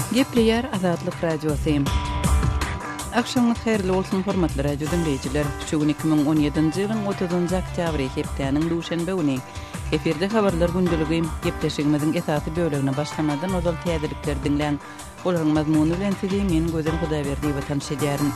Gepleýär Azatlyk Radiosy. Agşamyňyz haýyrly bolsun, hormatly radio diňleýjiler. Şu gün 2017-nji ýylyň 30-njy oktýabry, hepdäniň duşenbe güni. Efirde habarlar gündeligi. Gepleşigimiziň esasy bölegine başlamazdan ozal täzelikleri diňläň. Olaryň mazmuny bilen sizi men Gözel Hudaýberdiýewa tanyş edýärin.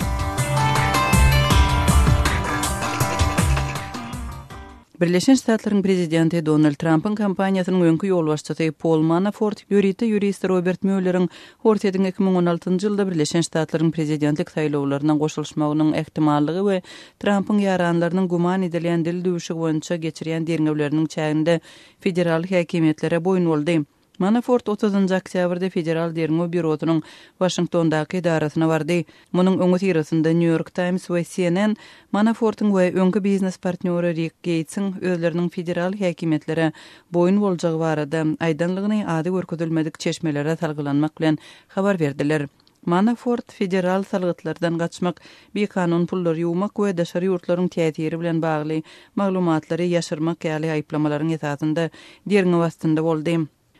Birleşen Ştatlaryň prezidenti Donald Trampyň kampaniýasynyň öňki ýolbaşçysy Pol Manafort ýörite ýurist Robert Muelleriň Orsýetiň 2016-njy ýylda Birleşen Ştatlaryň prezidentlik saýlawlaryna goşulyşmagynyň ähtimallygy we Trampyň ýaranlarynyň güman edilýän dil düwşügi boýunça geçirýän derňewleriniň çäginde federal häkimiýetlere boýun boldy. Manafort otuzynjy oktýabrda Federal derňew býurosynyň Waşingtondaky edarasyna bardy. Munuň öňüsyrasynda New York Times we CNN Manafortyň we öňki biznes partnýory Rik Geýtsiň özleriniň federal häkimiýetlere boýun boljagy barada aýdanlygyny ady görkezilmedik çeşmelere salgylanmak bilen habar berdiler. Manafort federal salgytlardan gaçmak, bikanun pullary ýuwmak we daşary ýurtlaryň täsiri bilen bagly maglumatlary ýaşyrmak ýaly aýyplamalaryň esasynda derňew astynda boldy.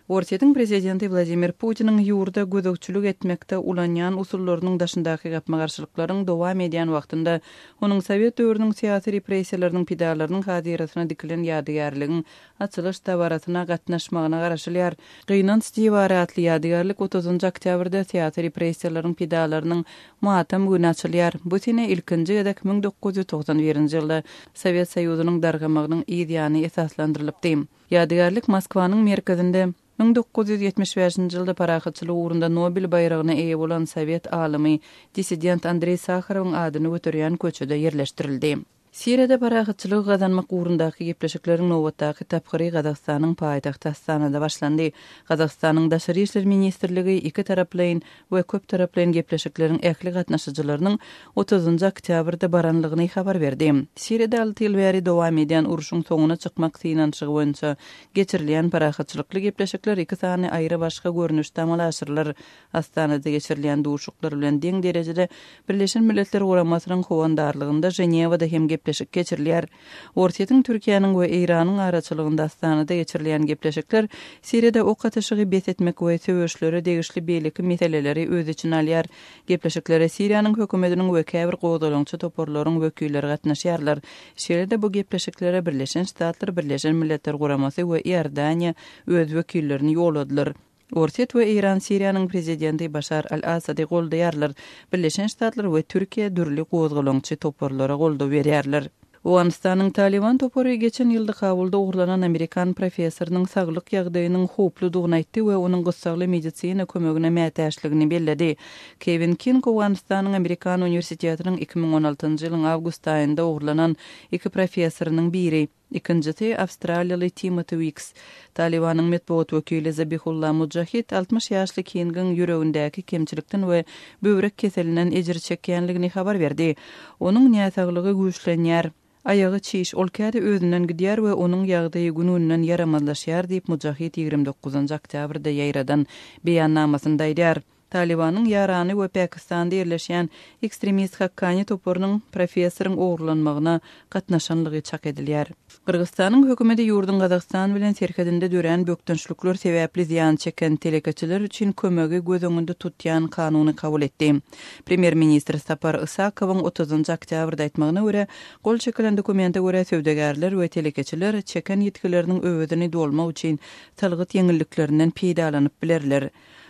Orsýetiň prezidenti Wladimir Putiniň ýurda gözegçilik etmekde ulanýan usullarynyň daşyndaky gapma-garşylyklaryň dowam edýän wagtynda onuň sowet döwrüniň syýasy repressiýalarynyň pidalarynyň hatyrasyna dikilen ýadygärligiň açylyş dabarasyna gatnaşmagyna garaşylýar. Gynanç diwary atly ýadygärlik otuzynjy oktýabrda syýasy repressiýalaryň pidalarynyň matam güni açylýar. Bu sene ilkinji gezek 1991-nji ýylda Sowet Soýuzynyň dargamagynyň yz ýany esaslandyrylypdy. Ýadygärlik Moskwanyň merkezinde 1975-nji ýylda parahatçylyk ugrunda Nobel baýragyna eýe bolan sowet alymy, dissident Andreý Saharowyň adyny göterýän köçede ýerleşdirildi. Siriýada parahatçylygy gazanmak ugrundaky gepleşikleriň nobatdaky tapgyry Gazagystanyň paýtagty Astanada başlandy. Gazagystanyň Daşary işler ministrligi ikitaraplaýyn we köptaraplaýyn gepleşikleriň ähli gatnaşyjylarynyň otuzynjy oktýabrda baranlygyny habar berdi. Siriýada alty ýyl bäri dowam edýän urşuň soňuna çykmak synanyşygy boýunça geçirilýän parahatçylykly gepleşikler iki sany aýry-başga görnüşde amala aşyrylar. Astanada geçirilýän duşuşyklar bilen deň derejede Birleşen Milletler Guramasynyň howandarlygynda Ženewada hem gepleşik geçirilýär. Orsýetiň, Türkiýäniň we Eýranyň araçylygynda Astanada geçirilýän gepleşikler Siriýada ok atyşygy bes etmek we söweşlere degişli beýleki meseleleri öz içine alýar. Gepleşiklere Siriýanyň hökümetiniň we käbir gozgalaňçy toparlaryň wekilleri gatnaşýarlar. Şeýle-de bu gepleşiklere Birleşen Ştatlar, Birleşen Milletler Guramasy we Iordaniýa öz wekillerini ýolladylar. Orsýet we Eýran Siriýanyň prezidenti Başar al-Assady goldaýarlar, Birleşen Ştatlar we Türkiýe dürli gozgalaňçy toparlara goldaw berýärler. Owganystanyň Talyban topary geçen ýylda Kabulda ogurlanan amerikan professorynyň saglyk ýagdaýynyň howpludygyny aýtdy we onuň gyssagly medisina kömegine mätäçligini belledi. Kewin King Owganystanyň Amerikan uniwersitetiniň 2016-njy ýylyň awgust aýynda ogurlanan iki professorynyň biri. Ikinjisi, awstraliýaly Timoti Wiks. Talybanyň metbugat wekili Zabihulla Mujahid 60 ýaşly Kingiň ýüregindäki kemçilikden we böwrek keselinden ejir çekýänligini habar berdi. Onuň näsaglygy güýçlenýär. Aýagy çiş, ol käte özünden gidýär we onuň ýagdaýy gün-günden ýaramazlaşýar diýip, Mujahid 29-njy oktýabrda ýaýradan beýannamasynda aýdýar. Talybanyň ýarany we Pakistanda ýerleşýän ekstremist Hakkani toparynyň professoryň ogurlanmagyna gatnaşanlygy çak edilýär. Gyrgyzystanyň hökümeti ýurduň Gazagystan bilen serhedinde dörän bökdençlikler sebäpli zyýan çeken telekeçiler üçin kömegi göz öňünde tutýan kanuny kabul etdi. Premýer-ministr Sapar Isakowyň otuzynjy oktýabrda aýtmagyna görä, gol çekilen dokumente görä söwdagärler we telekeçiler çeken ýitgileriniň öwezini dolmak üçin salgyt ýeňilliklerinden peýdalanyp bilerler.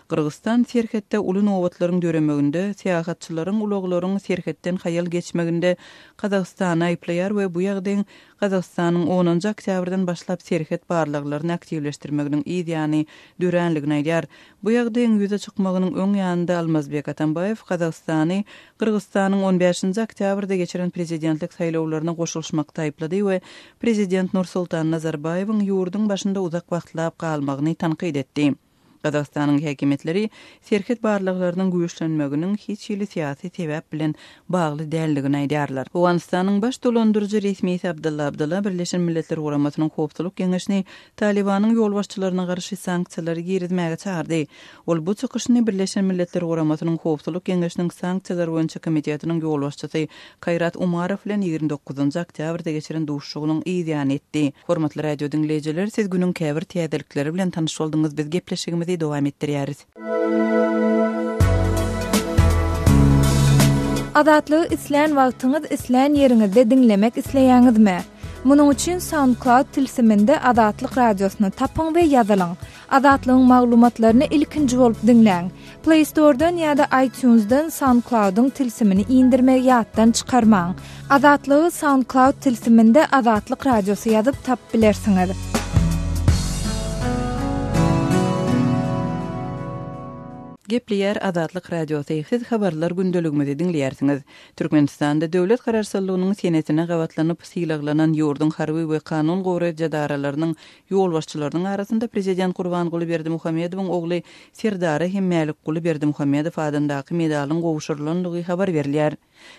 Gyrgyzystan serhetde uly nobatlaryň döremeginde, syýahatçylaryň ulaglaryň serhetden haýal geçmeginde Gazagystany aýyplaýar we bu ýagdaýyň Gazagystanyň onunjy oktýabrdan başlap serhet barlaglaryny aktiwleşdirmeginiň yz ýany döränligini aýdýar. Bu ýagdaýyň ýüze çykmagynyň öň ýanynda Almazbek Atambaýew Gazagystany Gyrgyzystanyň on bäşinji oktýabrda geçiren prezidentlik saýlawlaryna goşulyşmakda aýyplady we prezident Nursultan Nazarbaýewiň ýurduň başynda uzak wagtlap galmagyny tankyt etdi. Gazagystanyň häkimiýetleri serhet barlaglarynyň güýçlenmeginiň hiç hili syýasy sebäp bilen bagly däldigini aýdýarlar. Owganystanyň baş dolandyryjy resmisi Abdylla Abdylla Birleşen Milletler Guramasynyň Howpsuzlyk Geňeşini Talybanyň ýolbaşçylaryna garşy sanksiýalary girizmäge çagyrdy. Ol bu çykyşyny Birleşen Milletler Guramasynyň Howpsuzlyk Geňeşiniň Sanksiýalar boýunça komitetiniň ýolbaşçysy Kaýrat Umarow bilen 29-njy oktýabrda geçiren duşuşygynyň yz ýany etdi. Hormatly radio diňleýjiler, siz günüň käbir täzelikleri bilen tanyş bolduňyz, biz gepleşigimizi dowam etdirýäris. Azatlygy islän wagtyňyz, islän ýeriňizde diňlemek isleýäňizmi? Munuň üçin SoundCloud tilsiminde Azatlyk Radiosyny tapyň we ýazylyň. Azatlygyň maglumatlaryny ilkinji bolup diňläň. Play Store-dan ýa-da iTunes-dan SoundCloud-yň tilsimini indirmegi ýatdan çykarmaň. Azatlygy SoundCloud tilsiminde Azatlyk Radiosy ýazyp tapyp bilersiňiz. Gepleýär Azatlyk Radiosy, Siz Habarlar gündeligimizi diňleýärsiňiz. Türkmenistanda döwlet garaşsyzlygynyň senesine gabatlanyp sylaglanan ýurduň harby we kanun goraýjy edaralarynyň ýolbaşçylarynyň arasynda prezident Gurbanguly Berdimuhamedowyň ogly Serdara hem Mälikguly Berdimuhamedow adyndaky medalyň gowşurylandygy habar berilýär.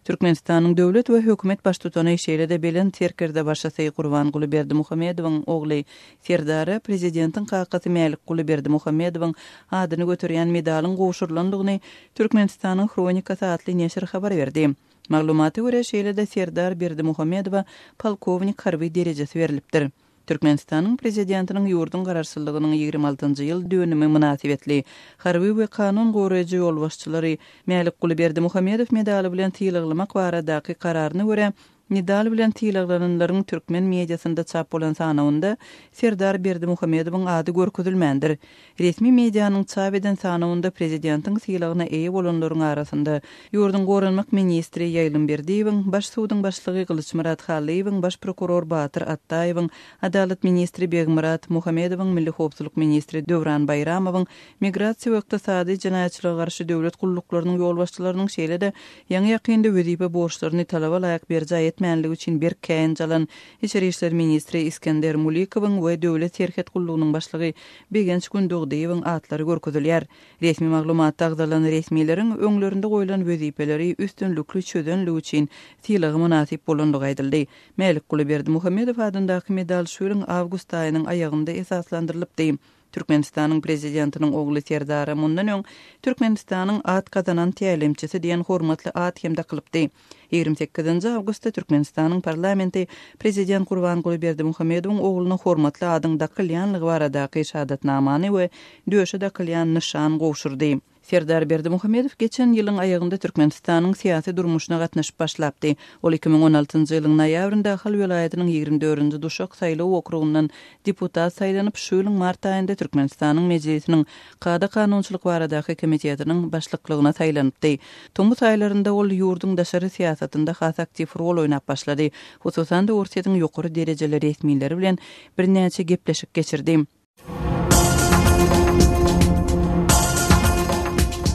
Türkmenistanyň döwlet we hökümet baştutany, şeýle-de Belent Serkerdebaşysy Gurbanguly Berdimuhamedowyň ogly Serdara prezidentiň kakasy Mälikguly Berdimuhamedowyň adyny göterýän medalyň gowşurylandygyny Türkmenistanyň Hronikasy atly neşir habar berdi. Maglumata görä, şeýle-de Serdar Berdimuhamedowa polkownik harby derejesi berlipdir. Türkmenistanyň Prezidentiniň ýurduň Garaşsyzlygynyň 26-njy ýyl dönümi mynasybetli harby we kanun goraýjy ýolbaşçylary Mälikguly Berdimuhamedow medaly bilen sylaglamak baradaky Kararyna görä, medal bilen sylaglananlaryň türkmen mediasynda çap bolan sanawynda Serdar Berdimuhamedowyň ady görkezilmändir. Resmi medianyň çap eden sanawynda prezidentiň sylagyna eýe bolanlaryň arasynda ýurduň goranmak ministri Ýaýlym Berdiýewiň, Baş suduň başlygy Gylyçmyrat Hallyýewiň, baş prokuror Batyr Atdaýewiň, adalat ministri Begmyrat Muhamedowyň, milli howpsuzlyk ministri Döwran Baýramowyň, migrasiýa we ykdysady jenaýatçylyga garşy döwlet gulluklarynyň ýolbaşçylarynyň, şeýle-de ýaňy-ýakynda wezipe borçlaryny talaba laýyk berjaý etmänligi üçin berk käýinç alan Içeri işler ministri Iskender Mulikowyň we Döwlet serhet gullugynyň başlygy Begenç Gündogdyýewiň atlary görkezilýär. Resmi maglumatda agzalan resmileriň öňlerinde goýlan wezipeleri üstünlikli çözenligi üçin sylaga mynasyp bolandygy aýdyldy. Mälikguly Berdimuhamedow adyndaky medal şu ýylyň awgust aýynyň aýagynda esaslandyrylypdy. Türkmenistanyň Prezidentiniň ogly Serdara mundan öň Türkmenistanyň at gazanan tälimçisi diýen hormatly at hem dakylypdy. 28 awgustda Türkmenistanyň parlamenti Prezident Gurbanguly Berdimuhamedowyň ogluna hormatly adyň dakylýanlygy baradaky şahadatnamany we döşe dakylýan nyşan gowşurdy. Serdar Berdimuhamedow geçen ýylyň aýagynda Türkmenistanyň syýasy durmuşyna gatnaşyp başlapdy. Ol 2016-njy ýylyň noýabrynda Ahal welaýatynyň ýigrimi dördünji Duşak saýlaw okrugyndan deputat saýlanyp, şu ýylyň mart aýynda Türkmenistanyň Mejlisiniň Kada-kanunçylyk baradaky komitetiniň başlyklygyna saýlanypdy. Tomus aýlarynda ol ýurduň daşary syýasatynda has aktiw rol oýnap başlady. Hususan-da, Orsýetiň ýokary derejeli resmileri bilen birnäçe gepleşik geçirdi.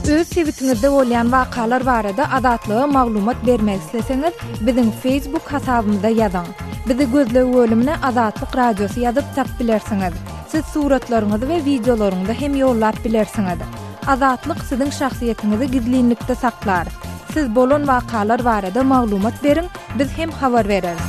Öz sebitiňizde bolýan wakalar barada Azatlyga maglumat bermek isleseňiz, biziň Facebook hasabymyza ýazyň. Bizi gözleg bölümine Azatlyk Radiosy ýazyp tapyp bilersiňiz. Siz suratlaryňyzy we wideolaryňyzy hem ýollap bilersiňiz. Azatlyk siziň şahsyýetiňizi gizlinlikde saklar. Siz bolan wakalar barada maglumat beriň, biz hem habar bereris.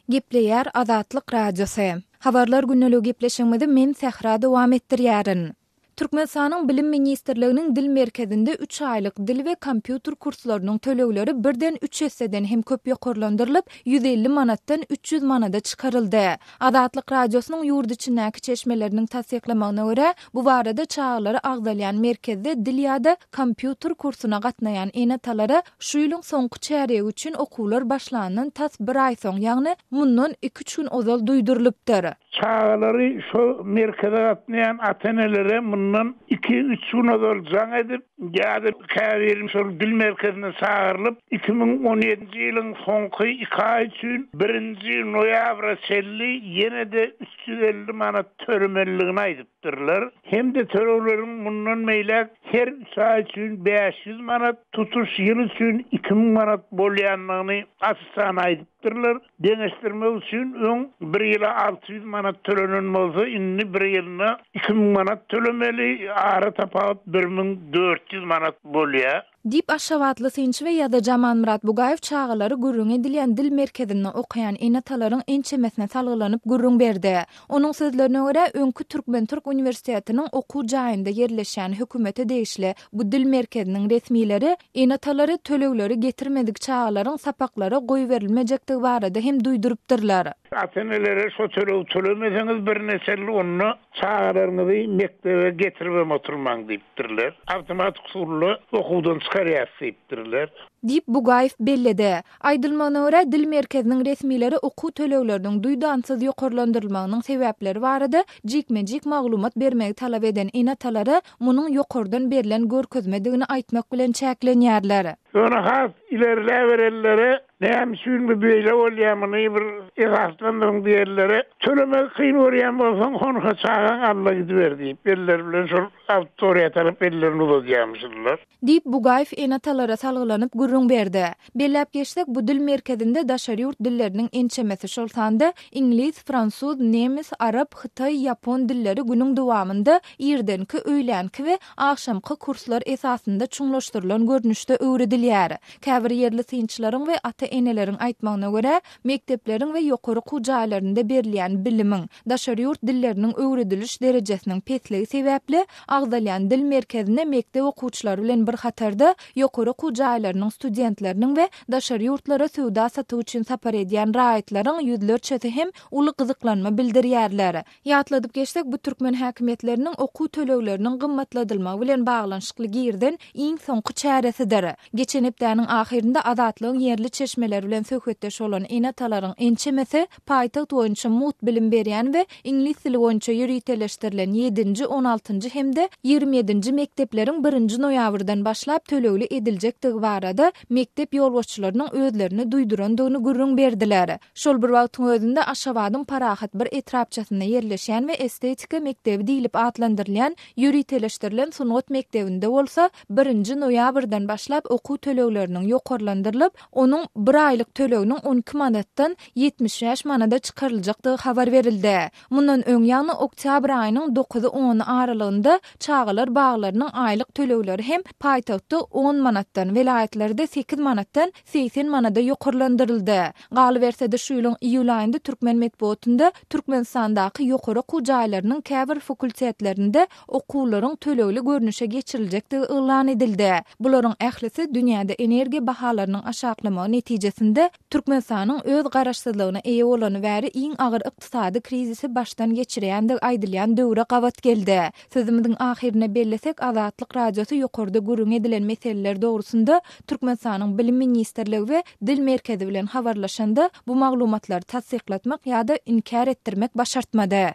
Gepleýär Azatlyk Radiosy. Habarlar gündeligi gepleşigimizi men Sähra dowam etdirýärin. Türkmenistanyň Bilim ministrliginiň Dil merkezinde üç aýlyk dil we kompýuter kurslarynyň tölegleri birden üç esseden hem köp ýokarlandyrylyp, 150 manatdan 300 manada çykaryldy. Azatlyk Radiosynyň ýurt içindäki çeşmeleriniň tassyklamagyna görä, bu barada çagalary agzalýan merkezde dil ýa-da kompýuter kursuna gatnaýan ene-atalara şu ýylyň soňky çärýegi üçin okuwlar başlandan tas bir aý soň, ýagny mundan iki-üç gün ozal duýdurylypdyr. Çagalary şo merkeze gatnaýan ata-enelere mundan iki-üç gün ozal jaň edip, ýa-da käbiri şol dil merkezine çagyrylyp, 2017-nji ýylyň soňky iki aýy üçin birinji noýabra çenli ýene-de 350 manat tölemelidigini aýdypdyrlar. Hem-de tölegleriň mundan beýläk her üç aý üçin 500 manat, tutuş ýyl üçin 2000 manat bolýandygyny aç-açan aýdypdyrlar. Deňeşdirmek üçin, öň bir ýyla 600 manat tölenen bolsa, indi bir ýylyna 2000 manat tölemeli, ara tapawut 1400 manat bolýar. Diýip, aşgabatly synçy we ýazyjy Amanmyrat Bugaýew çagalary gürrüňi edilýän dil merkezinde okaýan ene-atalaryň ençemesine salgylanyp gürrüň berdi. Onuň sözlerine görä, öňki Türkmen-türk uniwersitetiniň okuw jaýynda ýerleşýän hökümete degişli bu dil merkeziniň resmileri ene-atalary tölegleri getirmedik çagalaryň sapaklara goýberilmejekdigi barada hem duýdurypdyrlar. Ata-enelere şo tölegi tölemeseňiz birnäçe ýyl onda çagalaryňyzy mekdebe getiribem oturmaň diýipdirler. Awtomatik usulda okuwdan çykarýas diýipdirler. Diýip, Bugaýew belledi. Aýdylmagyna görä, Dil merkeziniň resmileri okuw tölegleriniň duýdansyz ýokarlandyrylmagynyň sebäpleri barada jikme-jik maglumat bermegi talap eden ene-atalara munuň ýokardan berlen görkezmedigini aýtmak bilen çäklenýärler. Ýöne has ilerläberenlere näme üçin bu beýle bolýar, muny bir esaslandyryň diýenlere, tölemegi kyn görýän bolsaň, honha çagaň alda gidiber diýip, elleri bilen şol auditoriýa tarap ellerini uzadýarmyşynlar. Diýip, Bugaýew ene-atalara salgylanyp gürrüň berdi. Belläp geçsek, bu dil merkezinde daşary ýurt dilleriniň ençemesi, şol sanda iňlis, fransuz, nemes, arap, hytaý, ýapon dilleri günüň dowamynda irdenki, öýlänki we agşamky kurslar esasynda çuňlaşdyrylan görnüşde öwredilýär. Käbir ýerli synçylaryň we ata-eneleriň aýtmagyna görä, mekdepleriň we ýokary okuw jaýlarynda berilýän bilimiň, daşary ýurt dilleriniň öwrediliş derejesiniň pesligi sebäpli, agzalýan dil merkezine mekdep okuwçylary bilen bir hatarda, ýokary okuw jaýlarynyň studentleriniň we daşary ýurtlara söwda-satyk üçin sapar edýän raýatlaryň ýüzlerçesi hem uly gyzyklanma bildirýärler. Ýatladyp geçsek, bu türkmen häkimiýetleriniň okuw tölegleriniň gymmatladylmagy bilen baglanyşykly girizen iň soňky çäresidir. Geçen hepdäniň ahyrynda Azatlygyň ýerli çeşmeleri bilen söhbetdeş bolan ene-atalaryň ençemesi paýtagt boýunça mugt bilim berýän we iňlis dili boýunça ýöriteleşdirilen ýedinji, on altynjy hem-de 20 ýedinji mekdepleriň birinji noýabrdan başlap tölegli ediljekdigi barada mekdep ýolbaşçylarynyň özlerini duýdurandygyny gürrüň berdiler. Şol bir wagtyň özünde Aşgabadyň Parahat bir etrapçasynda ýerleşýän we Estetika mekdebi diýlip atlandyrylýan ýöriteleşdirilen sungat mekdebinde bolsa birinji noýabrdan başlap okuw tölegleriniň ýokarlandyrylyp, onuň bir aýlyk töleginiň 12 manatdan 75 manada çykaryljakdygy habar berildi. Mundan öň, ýagny oktýabr aýynyň dokuzy-ony aralygynda çagalar baglarynyň aýlyk tölegleri hem paýtagtda on manatdan, welaýatlarda sekiz manatdan 80 manada ýokarlandyryldy. Galyberse-de, şu ýylyň iýul aýynda türkmen metbugatynda Türkmenistandaky ýokary okuw jaýlarynyň käbir fakultetlerinde okuwlaryň tölegli görnüşe geçiriljekdigi yglan edildi. Bularyň ählisi dünýäde energiýa bahalarynyň aşaklamagy netijesinde Türkmenistanyň öz garaşsyzlygyna eýe bolany bäri iň agyr ykdysady krizisi başdan geçirýändigi aýdylýan döwre gabat geldi. Sözümiziň ahyrynda bellesek, Azatlyk Radiosy ýokarda gürrüňi edilen meseleler dogrusynda Türkmenistanyň Bilim ministrligi we Dil merkezi bilen habarlaşanda, bu maglumatlary tassyklatmak ýa-da inkär etdirmek başartmady.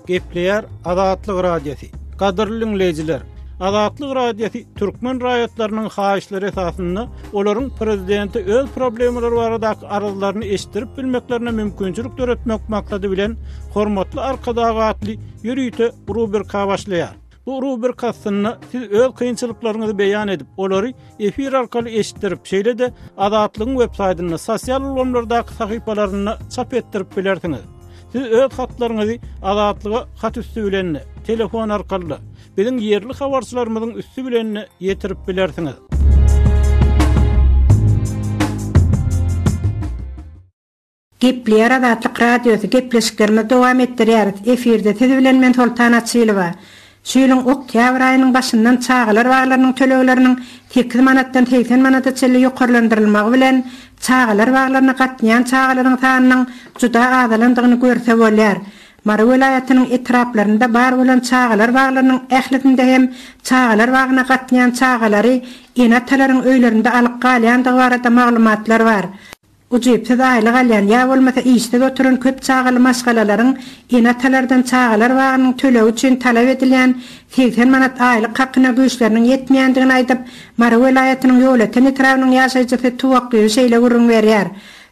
Gepleýär Azatlyk Radiosy. Gadyrly diňleýjiler! Azatlyk Radiosy türkmen raýatlarynyň haýyşlary esasynda olaryň prezidente öz problemalary baradaky arzlaryny eşitdirip bilmeklerine mümkinçilik döretmek maksady bilen Hormatly Arkadag atly ýörite rubrika başlaýar. Bu rubrika astynda siz öz kynçylyklaryňyzy beýan edip, olary efir arkaly eşitdirip, şeýle-de Azatlygyň web saýtynda, sosial ulgamlardaky sahypalarynda çap etdirip bilersiňiz. Siz öz hatlaryňyzy Azatlyga hat üsti bilen-de, telefon arkaly-da, biziň ýerli habarçylarymyzyň üsti bilen-de ýetirip bilersiňiz. Gepleýär Azatlyk Radiosy, gepleşiklerimizi dowam etdirýäris. Efirde siz bilen men Soltan Açylowa. Şu ýylyň oktýabr aýynyň başyndan çagalar baglarynyň tölegleriniň sekiz manatdan 80 manada çenli ýokarlandyrylmagy bilen çagalar baglaryna gatnaýan çagalaryň sanynyň juda azalandygyny görse bolýar. Mary welaýatynyň etraplarynda bar bolan çagalar baglarynyň ählisinde hem çagalar bagyna gatnaýan çagalary ene-atalaryň öýlerinde alyp galýandygy barada maglumatlar bar. Ujypsyz aýlyk alýan ýa bolmasa işsiz oturan köp çagaly maşgalalaryň ene-atalardan çagalar bagynyň tölegi üçin talap edilýän 80 manat aýlyk hakyna güýçleriniň ýetmeýändigini aýdyp, Mary welaýatynyň Ýolöten etrabynyň ýaşaýjysy Tuwakbibi şeýle gürrüň berýär,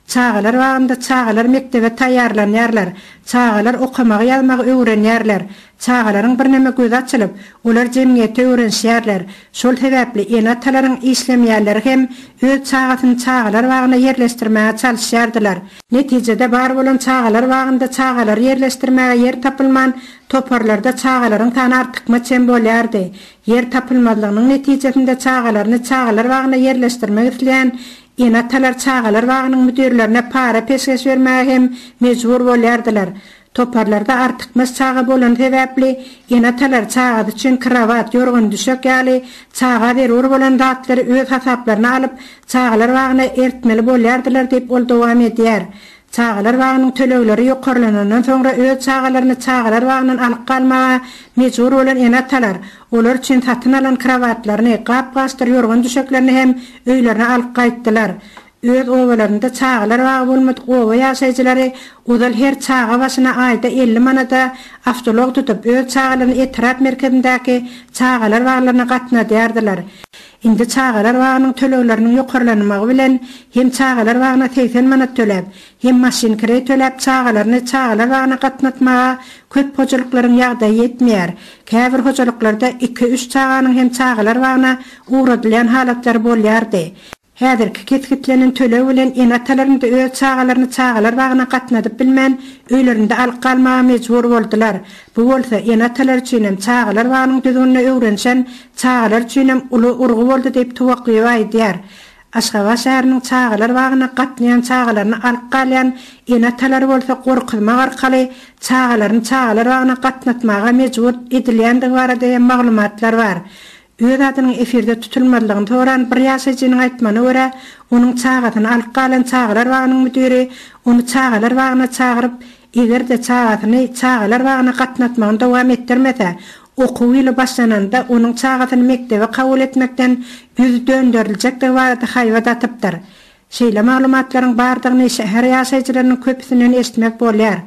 Çagalar bagynda çagalar mekdebe taýýarlanýarlar, çagalar okamagy-ýazmagy öwrenýärler. Çagalaryň birneme gözi açylyp, olar jemgyýete öwrenişýärler. Şol sebäpli ene-atalaryň işlemeýänleri hem öz çagasyny çagalar bagyna ýerleşdirmäge çalyşýardylar. Netijede bar bolan çagalar bagynda çagalary ýerleşdirmäge ýer tapylman, toparlarda çagalaryň sany artykmaç hem bolýardy. Ýer tapylmazlygynyň netijesinde çagalaryny çagalar bagyna ýerleşdirmek isleýän Ene-atalar çagalar bagynyň müdirlerine para-peşgeş bermäge hem mejbur bolýardylar. Toparlarda artykmaç çaga bolany sebäpli, ene-atalar çagasy üçin krowat, ýorgan-düşek ýaly çaga zerur bolan zatlary öz hasaplaryna alyp, çagalar bagyna eltmeli bolýardylar diýip, ol dowam edýär. Çagalar bagynyň tölegleri ýokarlanandan soňra öz çagalaryny çagalar bagyndan alyp galmaga mejbur bolan ene-atalar, olar üçin satyn alan krowatlaryny, gap-gaçdyr ýorgan-düşeklerini hem öýlerine alyp gaýtdylar. Öz obalarynda çagalar bagy bolmadyk oba ýaşaýjylary ozal her çaga başyna aýda 50 manada awtoulag tutup, öz çagalaryny etrap merkezindäki çagalar baglaryna gatnadýardylar. Indi çagalar bagynyň tölegleriniň ýokarlanmagy bilen hem çagalar bagyna 80 manat töläp, hem maşyn kireý töläp çagalaryny çagalar bagyna gatnatmaga köp hojalyklaryň ýagdaýy ýetmeýär. Käbir hojalyklarda iki-üç çaganyň hem çagalar bagyna ugradylýan halatlary bolýardy. Häzirki kesgitlenen töleg bilen ene-atalar indi öz çagalaryny çagalar bagyna gatnadyp bilmän, öýlerinde alyp galmaga mejbur boldular. Bu bolsa ene-atalar üçinem, çagalar bagynyň düzgünine öwrenişen çagalar üçinem uly urgy boldy diýip Tuwaklyýewa aýdýar. Aşgabat şäheriniň çagalar bagyna gatnaýan çagalaryny alyp galýan ene-atalary bolsa gorkuzmak arkaly çagalaryny çagalar bagyna gatnatmaga mejbur edilýändigi barada hem maglumatlar bar. Öz adynyň efirde tutulmazlygyny soran bir ýaşaýjynyň aýtmagyna görä, onuň çagasyny alyp galan çagalar bagynyň müdiri ony çagalar bagyna çagyryp, eger-de çagasyny çagalar bagyna gatnatmagyny dowam etdirmese, okuw ýyly başlananda onuň çagasyny mekdebe kabul etmekden ýüz dönderiljekdigi barada haýbat atypdyr. Şeýle maglumatlaryň bardygyny şäher ýaşaýjylarynyň köpüsinden eşitmek bolýar.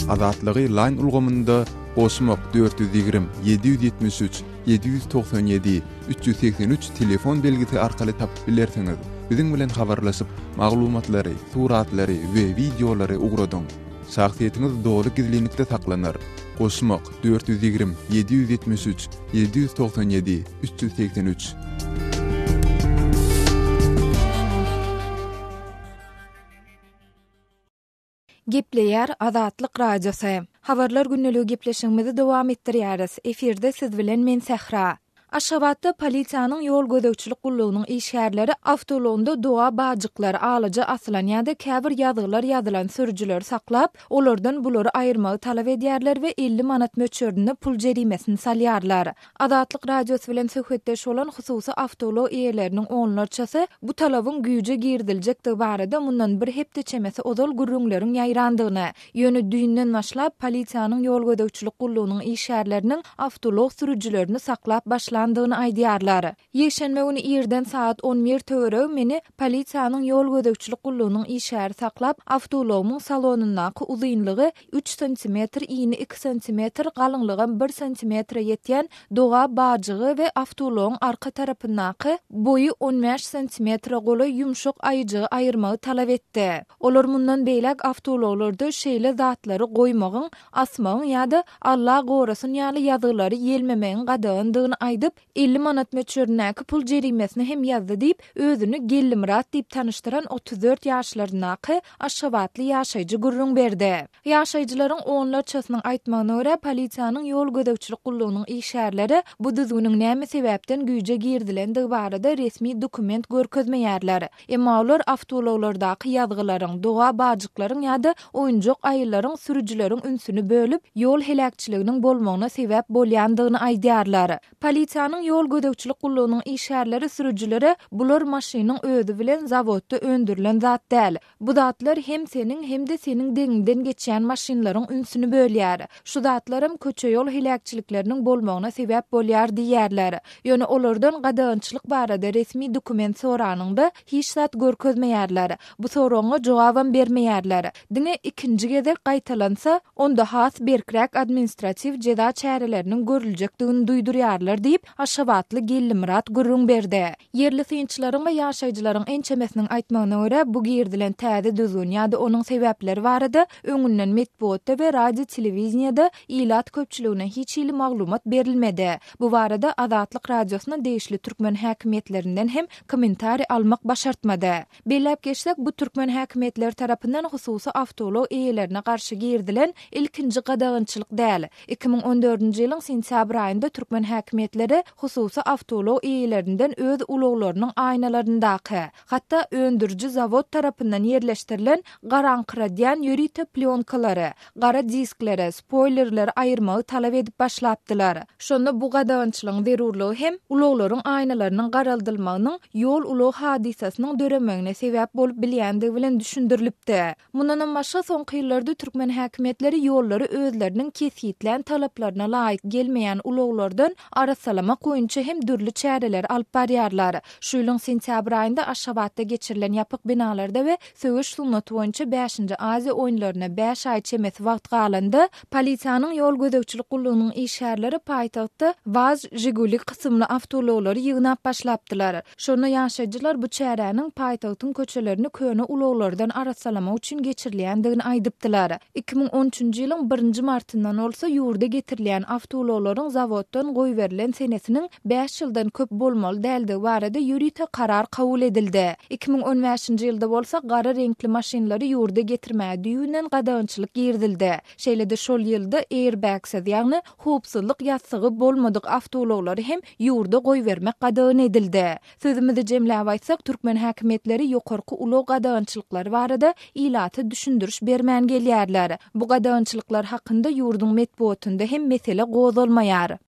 Azatlygy Line ulgamynda goşmak 420 773 797 383 telefon belgisi arkaly tapyp bilersiňiz. Biziň bilen habarlaşyp, maglumatlary, suratlary we wideolary ugradyň. Şahsyýetiňiz doly gizlinlikde saklanar. Goşmak 420 773 797 383. Gepleýär Azatlyk Radiosy. Habarlar gündeligi gepleşigimizi dowam etdirýäris. Efirde siz bilen men Sähra. Aşgabatda polisiýanyň ýol gözegçilik gullugynyň işgärleri awtoulagynda doga bajyklar, alaja asylan ýa-da käbir ýazgylar ýazylan sürüjileri saklap, olardan bulary aýyrmagy talap edýärler we 50 manat möçberinde pul jerimesini salýarlar. Azatlyk Radiosy bilen söhbetdeş bolan hususy awtoulag eýeleriniň onlarçasy bu talabyň güýje giriziljekdigi barada mundan bir hepde çemesi ozal gürrüňleriň ýaýrandygyny, Ýöne düýnden başlap, polisiýanyň ýol gözegçilik gullugynyň işgärleriniň awtoulag sürüjilerini saklap başlandygyny aýdýarlar. Ýekşenbe güni irden sagat on bir töweregi meni polisiýanyň ýol gözegçilik gullugynyň işgäri saklap, awtoulagymyň salonyndaky uzynlygy üç santimetr, ini iki santimetr, galyňlygam bir santimetre ýetýän doga bajygy we awtoulagyň arka tarapyndaky boýy on bäş santimetre golaý ýumşak aýyjygy aýyrmagy talap etdi. Olar mundan beýläk awtoulaglarda şeýle zatlary goýmagyň, asmagyň ýa-da Alla gorasyn ýaly ýazgylary ýelmemegiň gadagandygyny aýdyp, 50 manat möçberindäki pul jerimesini hem ýazdy diýip, özüni Gellimyrat diýip tanyşdyran 34 ýaşlaryndaky aşgabatly ýaşaýjy gürrüň berdi. Ýaşaýjylaryň onlarçasynyň aýtmagyna görä, polisiýanyň ýol gözegçilik gullugynyň işgärleri bu düzgüniň näme sebäpden güýje girizilendigi barada resmi dokument görkezmeýärler. Emma olar awtoulaglardaky ýazgylaryň, doga bajyklaryň ýa-da oýunjak aýylaryň sürüjileriň ünsüni bölüp, ýol heläkçiliginiň bolmagyna sebäp bolýandygyny aýdýarlar. Polisiýanyň ýol gözegçilik gullugynyň işgärleri sürüjilere bular maşynyň özi bilen zawodda öndürilen zat däl. Bu zatlar hem seniň, hem-de seniň deňiňden geçýän maşynlaryň ünsüni bölýär. Şu zatlaram köçe-ýol heläkçilikleriniň bolmagyna sebäp bolýar diýýärler. Ýöne olardan gadagançylyk barada resmi dokument soranyňda, hiç zat görkezmeýärler. Bu soragyňa jogabam bermeýärler. Diňe ikinji gezek gaýtalansa, onda has berkräk administratiw jeza çäreleriniň görüljekdigini duýdurýarlar diýip, aşgabatly Gellimyrat gürrüň berdi. Ýerli synçylaryň we ýaşaýjylaryň ençemesiniň aýtmagyna görä, bu girizilen täze düzgün ýa-da onuň sebäpleri barada öňünden metbugatda we radio-telewideniýede ilat köpçüligine hiç hili maglumat berilmedi. Bu barada Azatlyk Radiosyna degişli türkmen häkimiýetlerinden hem kommentariý almak başartmady. Belläp geçsek, bu türkmen häkimiýetleri tarapyndan hususy awtoulag eýelerine garşy girizilen ilkinji gadagançylyk däl. 2014-nji ýylyň sentýabr aýynda türkmen häkimiýetleri. häkimiýetleri hususy awtoulag eýelerinden öz ulaglarynyň aýnalaryndaky, hatda öndüriji zawod tarapyndan ýerleşdirilen garaňkyradýan ýörite plýonkalary, gara diskleri, spoýlerleri aýyrmagy talap edip başlapdylar. Şonda bu gadagançylygyň zerurlygy hem ulaglaryň aýnalarynyň garaldylmagynyň ýol-ulag hadysasynyň döremegine sebäp bolup bilýändigi bilen düşündirilipdi. Mundanam başga, soňky ýyllarda türkmen häkimiýetleri ýollary özleriniň kesgitlän talaplaryna laýyk gelmeýän ulaglardan arassalamak boýunça hem dürli çäreleri alyp barýarlar. Şu ýylyň sentýabr aýynda Aşgabatda geçirilen ýapyk binalarda we söweş sungaty boýunça bäşinji Aziýa oýunlaryna bäş aý çemesi wagt galanda, polisiýanyň ýol gözegçilik gullugynyň işgärleri paýtagtda WAZ Žiguli kysymly awtoulaglary ýygnap başlapdylar. Şonda ýaşaýjylar bu çäräniň paýtagtyň köçelerini köne ulaglardan arassalamak üçin geçirilýändigini aýdypdylar. 2013-nji ýylyň birinji martyndan bolsa ýurda getirilýän awtoulaglaryň zawoddan goýberilen senesiniň bäş ýyldan köp bolmaly däldigi barada ýörite karar kabul edildi. 2015-nji ýylda bolsa gara reňkli maşynlary ýurda getirmäge düýbünden gadagançylyk girizildi. Şeýle-de şol ýylda airbag-siz, ýagny howpsuzlyk ýassygy bolmadyk awtoulaglary hem ýurda goýbermek gadagan edildi. Sözümizi jemläp aýtsak, türkmen häkimiýetleri ýokarky ulag gadagançylyklary barada ilata düşündiriş bermän gelýärler. Bu gadagançylyklar hakynda ýurduň metbugatynda hem mesele gozgalmaýar.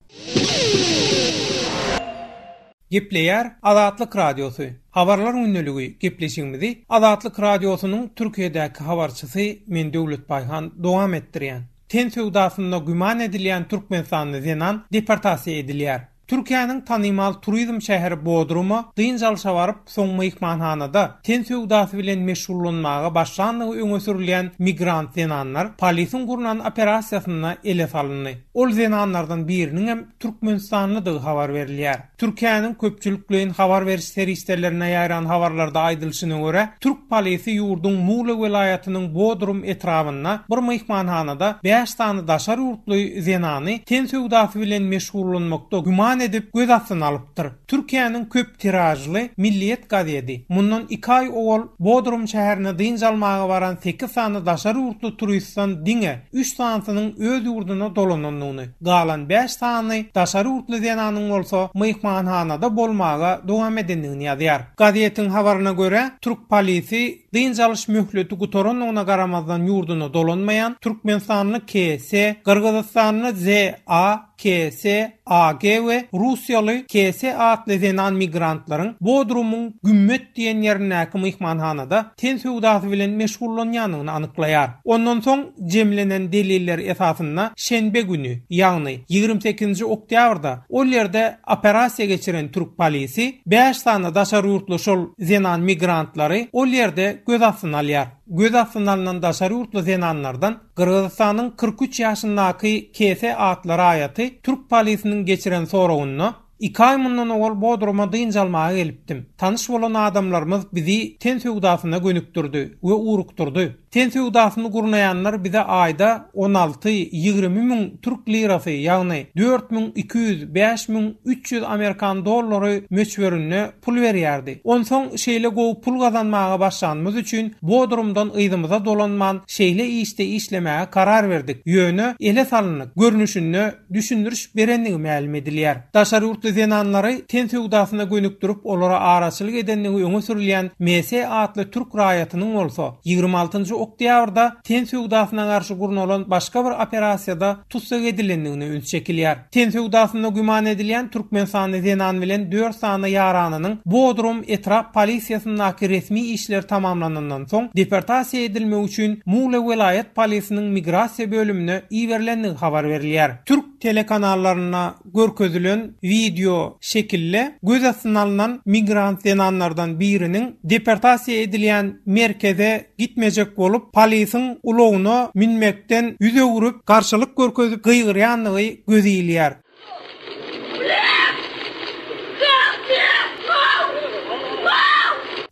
Gepleýär Azatlyk Radiosy, Habarlar gündeligi gepleşigimizi Azatlyk Radiosynyň Türkiýedäki habarçysy men Döwlet Baýhan dowam etdirýän. Ten söwdasynda güman edilýän türkmenistanly zenan deportasiýa edilýär. Türkiýäniň tanymal turizm şäheri Bodruma dynç alşa baryp, soň myhmanhanada ten söwdasy bilen meşgullanmaga başlandygy öňe sürülýän migrant zenanlar polisiň gurnan operasiýasynda ele salyndy. Ol zenanlardan biriniňem türkmenistanlydygy habar berilýär. Türkiýäniň köpçülikleýin habar beriş serişdelerinde ýaýran habarlarda aýdylyşyna görä, türk polisi ýurduň Mugla welaýatynyň Bodrum etrabynda bir myhmanhanada bäş sany daşary ýurtly zenany ten söwdasy bilen meşgullanmakda güman edip göz astyna alypdyr. Türkiýäniň köp tiražly Milliýet gazedi mundan iki aý owal Bodrum şäherine dynç almaga baran sekiz sany daşary ýurtly turistden diňe üç sanysynyň öz ýurduna dolanandygyny, galan bäş sany daşary ýurtly zenanyň bolsa myhmanhanada bolmaga dowam edendigini ýazýar. Gazetiň habaryna görä, türk polisi dynç alyş möhleti gutarandygyna garamazdan ýurduna dolanmaýan türkmenistanly KS, gyrgyzystanly ZA, KS, AG we russiýaly KS atly zenan migrantlaryň Bodrumyň Gümmet diýen ýerindäki myhmanhanada ten söwdasy bilen meşgullanýandygyny anyklaýar. Ondan soň jemlenen deliller esasynda şenbe güni, ýagny 28-nji oktýabrda ol ýerde operasiýa geçiren türk polisi bäş sany daşary ýurtly şol zenan migrantlary ol ýerde göz astyna alýar. Göz astyna alnan daşary ýurtly zenanlardan Gyrgyzystanyň 43 ýaşyndaky KS atly raýaty türk polisiniň geçiren soragynda, Iki aý mundan owal Bodruma dynç almaga gelipdim. Tanyş bolan adamlarymyz bizi ten söwdasyna gönükdirdi we urukdyrdy. Ten söwdasyny gurnaýanlar bize aýda on alty, 20 müň türk lirasy, ýagny 4200, 5300 amerikan dollary möçberinde pul berýärdi. Onsoň şeýle gowy pul gazanmaga başlanymyz üçin Bodrumdan yzymyza dolanman şeýle işde işlemäge karar berdik. Ýöne ele salyndyk görnüşinde düşündiriş berendigi mälim edilýär. Daşary ýurtly zenanlary ten söwdasyna gönükdirip olara araçylyk edendigi öňe sürülýän MS atly türk raýatynyň bolsa 26-njy oktýabrda ten söwdasyna garşy gurnalan başga bir operasiýada tussag edilendigine üns çekilýär. Ten söwdasynda güman edilýän türkmenistanly zenan bilen dört sany ýaranynyň Bodrum etrap polisiýasyndaky resmi işler tamamlanandan soň deportasiýa edilmegi üçin Mugla welaýat polisiniň migrasiýa bölümine iberilendigi habar berilýär. Türk telekanallarynda görkezilen wideo şekilde göz astyna alnan migrant zenanlardan biriniň deportasiýa edilýän merkeze gitmejek bolup, polisiň ulagyna münmekden ýüz öwrüp, garşylyk görkezip gygyrýandygy göze ilýär.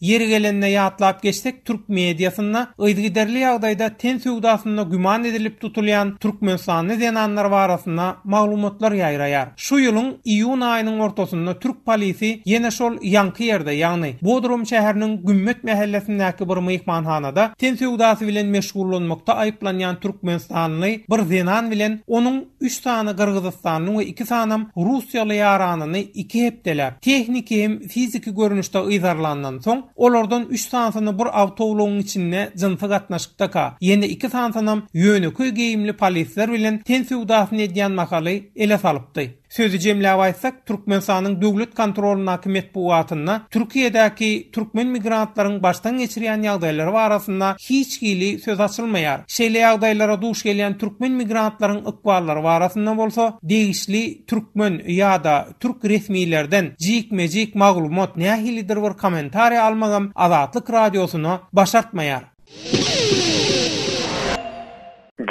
Ýeri gelende ýatlap geçsek, türk mediasynda yzygiderli ýagdaýda ten söwdasynda güman edilip tutulýan türkmenistanly zenanlar barasynda maglumatlar ýaýraýar. Şu ýylyň iýun aýynyň ortasynda türk polisi ýene şol ýaňky ýerde, ýagny Bodrum şäheriniň Gümmet mähellesindäki bir myhmanhanada ten söwdasy bilen meşgullanmakda aýyplanýan türkmenistanly bir zenan bilen onuň üç sany gyrgyzystanly we iki sanam russiýaly ýaranyny iki hepdeläp, tehniki hem fiziki görnüşde yzarlandan soň, olardan üç sanysyny bir awtoulagyň içinde jynsy gatnaşykdaka, ýene iki sanysynam ýönekeý geýimli polisler bilen ten söwdasyny edýän mahaly ele salypdy. Sözi jemläp aýtsak, Türkmenistanyň döwlet kontrolyndaky metbugatynda Türkiýedäki türkmen migrantlaryň başdan geçirýän ýagdaýlary barasynda hiç hili söz açylmaýar. Şeýle ýagdaýlara duş gelýän türkmen migrantlaryň ykballary barasynda bolsa degişli türkmen ýa-da türk resmilerden jikme-jik maglumat, nähilidir bir kommentariý almagam Azatlyk Radiosyna başartmaýar.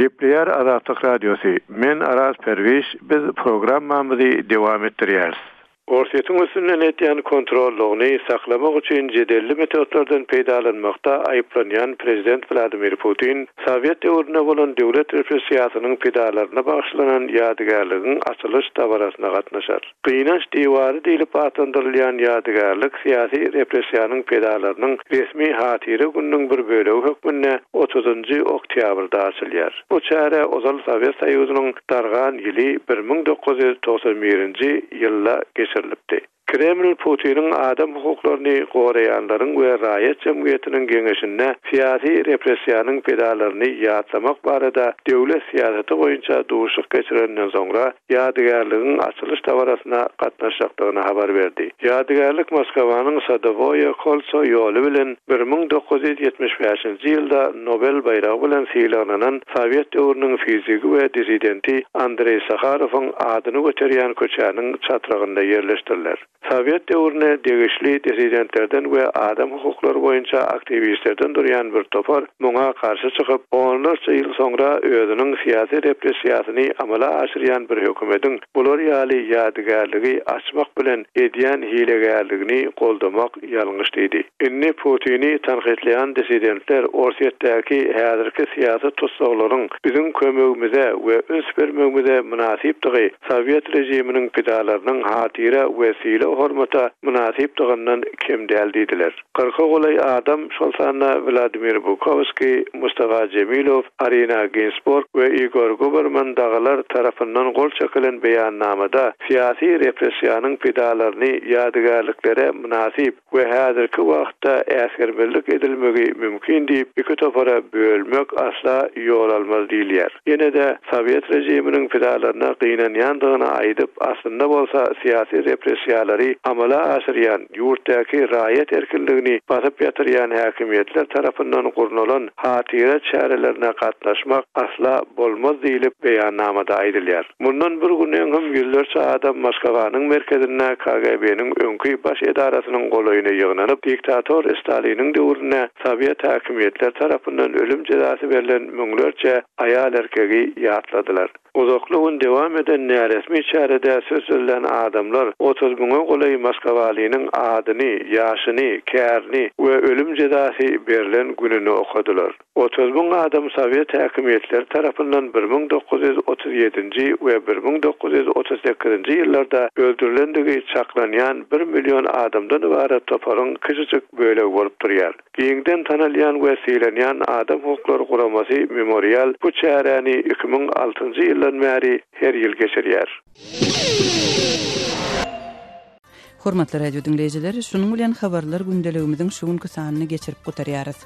Gepleýär Azatlyk Radiosy, Men Araz Perwiş, biz programmamyzy dowam etdirýäris. Orsýetiň üstünden edýän kontrollygyny saklamak üçin jedelli metodlardan peýdalanmakda aýyplanýan prezident Wladimir Putin sowet döwründe bolan döwlet repressiýasynyň pidalaryna bagyşlanan ýadygärligiň açylyş dabarasyna gatnaşar. Gynanç diwary diýlip atlandyrylýan ýadygärlik syýasy repressiýanyň pidalarynyň resmi hatyra gününiň bir bölegi hökmünde otuzynjy oktýabrda açylýar. Bu çäre ozal Sowet Soýuzynyň dargan ýyly 1991-nji ýylda geçirilipdi. Kreml Putiniň adam hukuklaryny goraýanlaryň we raýat jemgyýetiniň geňeşinde syýasy repressiýanyň pidalaryny ýatlamak barada döwlet syýasaty boýunça duşuşyk geçireninden soňra ýadygärligiň açylyş dabarasyna gatnaşjakdygyny habar berdi. Ýadygärlik Moskwanyň Sadowoýe Kolso ýoly bilen 1975-nji ýylda Nobel baýragy bilen sylaglanan sowet döwrüniň fizigi we dissidenti Andreý Saharowyň adyny göterýän köçäniň çatrygynda ýerleşdiriler. Sowet döwrüne degişli dissidentlerden we adam hukuklary boýunça aktiwistlerden durýan bir topar muňa garşy çykyp, onlarça ýyl soňra özüniň syýasy repressiýasyny amala aşyrýan bir hökümediň bular ýaly ýadygärligi açmak bilen edýän hilegärligini goldamak ýalňyş diýdi. Indi Putini tankytlaýan dissidentler Orsýetdäki häzirki syýasy tussaglaryň biziň kömegimize we üns bermegimize mynasypdygy, sowet režiminiň pidalarynyň hatyra we sylag-hormata mynasypdygyndan kem däl diýdiler. Kyrka golaý adam, şol sanda Wladimir Bukowskiý, Mustafa Jemilow, Arina Ginsburg we Igor Guberman dagylar tarapyndan gol çekilen beýannamada syýasy repressiýanyň pidalaryny ýadygärliklere mynasyp we häzirki wagtda äsgermezlik edilmegi mümkin diýip, iki topara bölmek asla ýol almaz diýilýär. Ýene-de sowet režiminiň pidalaryna gynanýandygyny aýdyp, aslynda bolsa syýasy repressiýalary amala aşyrýan, ýurtdaky raýat erkinligini basyp ýatyrýan häkimiýetler tarapyndan gurnalan hatyra çärelerine gatnaşmak asla bolmaz diýlip, beýannamada aýdylýar. Mundan bir gün öň hem ýüzlerçe adam Moskwanyň merkezinde KGB-niň öňki baş edarasynyň golaýyna ýygnanyp, diktator Staliniň döwründe sowet häkimiýetleri tarapyndan ölüm jezasy berlen müňlerçe aýal-erkegi ýatladylar. Uzakly gün dowam eden näresmi çärede söz sözlän adamlar 30 müňe golaý moskwalynyň adyny, ýaşyny, kärini we ölüm jezasy berlen gününi okadylar. 30 000 adam sowet häkimiýetleri tarapyndan 1937-nji we 1938-nji ýyllarda öldürilendigi çaklanýan bir million adamdan ybarat toparyň kiçijik bölegi bolup durýar. Giňden tanalýan we sylanýan adam hukuklary guramasy Memorial bu çäräni 2006-njy ýyldan bäri her ýyl geçirýär. Hormatly radio diňleýjiler, şunuň bilen habarlar gündeligimiziň şu günki sanyny geçirip gutarýarys.